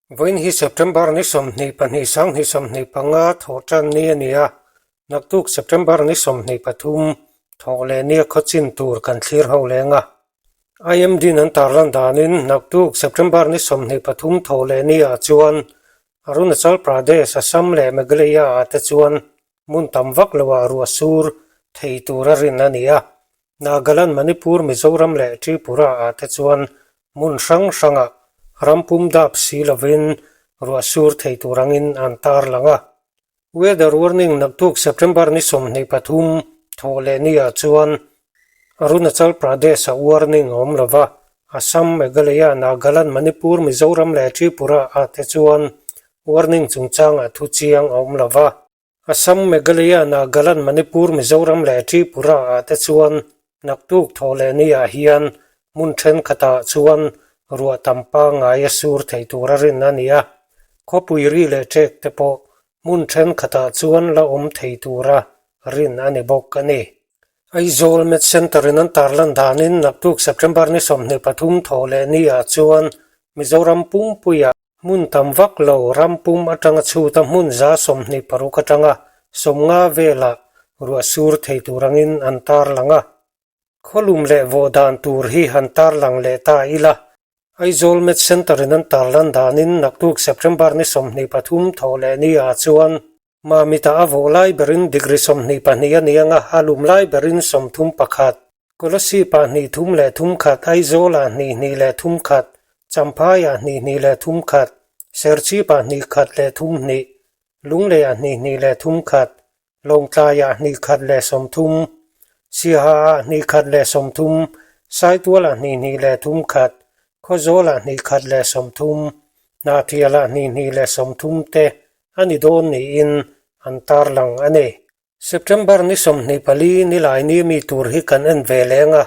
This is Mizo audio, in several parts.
Vawiin hi September ni 22 2025 thawh tan ni a ni a, naktuk September ni 23 thawh leh nia khawchin tur kan thlir ho leng a. IMD in an tarlan danin naktuk September ni 23 thawh leh ni ah chuan Arunachal Pradesh, Assam leh Meghalaya ah te chuan hmun tam vak lo ah ruah sur thei tura rin a ni a. Nagaland, Manipur, Mizoram leh Tripura ah te chuan hmun hrang hrangah ram pum dap si lovin ruah sur thei tur angin an tarlang a. Weather warning naktuk September ni 23 thawh leh ni ah chuan Arunachal Pradesh ah warning a awm lova, Assam, Meghalaya, Nagaland, Manipur, Mizoram leh Tripura ah te chuan warning chungchangah thu chiang a awm lova. Assam, Meghalaya, Nagaland, Manipur, Mizoram leh Tripura ah te chuan naktuk thawh leh ni ah hian hmun thenkhatah chuan ruah tam pangngai a sur thei tur a rin a ni a, khawpui ri leh ṭek te pawh hmun thenkhatah chuan la awm thei tura rin a ni bawk a ni. Aizawl Med Centre in an tarlan danin naktuk September ni 23 thawh leh ni ah chuan Mizoram pumpuiah Hmun tam vak lo ram pum atanga chhuta hmun 26 atanga 50 velah ruah sur thei tur angin an tarlang a. Khawlum leh vawh dan tur hi han tarlang leh ta ila. Aizawl Med Centre in an tarlan danin naktuk September ni 23 thawh leh ni ah chuan Mamita a vawh lai berin degree 22 a ni ang a, a lum lai berin 31. Kolasib ah hnih thum leh thum khat, Aizawl ah hnih hnih leh thum khat, Champhai ah hnih hnih leh thum khat, Serchhip ah hnih khat leh thum hnih, Lunglei ah hnih hnih leh thum khat, Lawngtlai ah hnih khat leh 30, Siaha ah hnih khat leh 30, Saitual ah hnih hnih leh thum khat, Khawzawl ah hnih khat leh 30, Hnahthial ah hnih hnih leh 30 te a ni dawn niin an tarlang a ni. September ni 24 nilai ni mi tur hi kan en ve leng a.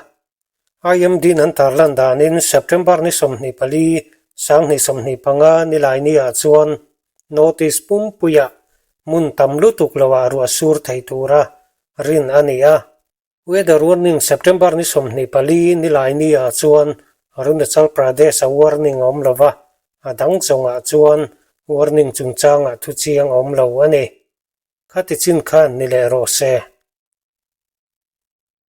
IMD in an tarlan danin September ni 24 2025 nilai ni ah chuan North East pumpuiah hmun tam lutuk loah ruah sur thei tura rin a ni a. Weather warning September ni 24 nilai ni ah chuan Arunachal Pradesh a warning a awm lo va, a dang chawngah chuan warning chungchangah thu chiang a awm lo a ni. Khati chin khan ni leh rawh se.